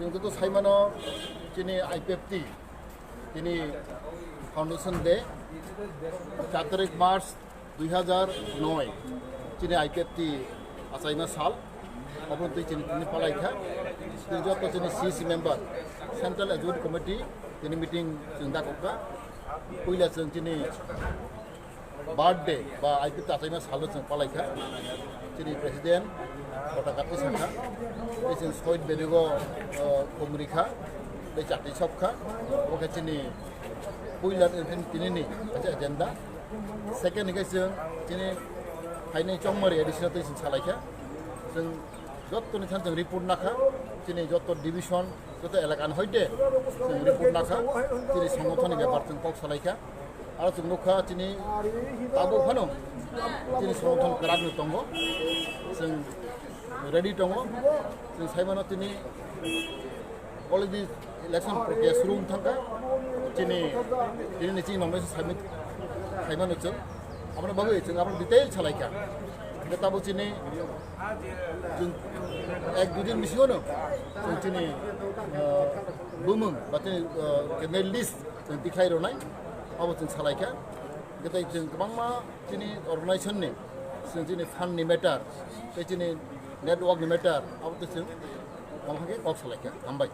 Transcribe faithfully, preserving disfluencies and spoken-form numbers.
Chwng joto saimano chini I P F T tini Foundation Day, char tarik March dui hajar noi, chini I P F T achaima sal, obo twi chini tini palai kha. Tini joto chini C C member, Central Executive Committee tini meeting chwng dakok kha. Puila chwng chini birthday ba I P F T achaima salo chwng palai kha. Chini president kota kati sakha, tei chwng soid berigo, uh, khumri kha, tei chati sop kha. Obo khe chini puila tini ni kaisa agenda. Second hwnkhe chwng chini phainai chongmari additional tei chwng salai kha. Chwng jottoni thani chwng report nakha, chini jotto division, joto elaka ni hoite chwng report nakha, chini songothoni bepar chwng kok salai kha. Aro chwng nukha chini tabuk phano chini songothon kwrak no tongo, chwng ready tongo, chwng saimano tini already election prokriya suru wng thangkha, chini, chini ni chini nomination submit khaimano chwng, aboni bagwi chwng abo detail salai kha. Hwnkhe tabuk chini chwng ek dui din bisingo no chwng chini, uh, bumung ba chini, uh, candidate list chwng tikhlai rwnai, abo chwng salai kha. Hwnkhe tei chwng kwbangma chini organization ni, chwng chini fund ni matter, tei chini network ni matter, abo tei chwng tamo khe kok salai kha. Hambai.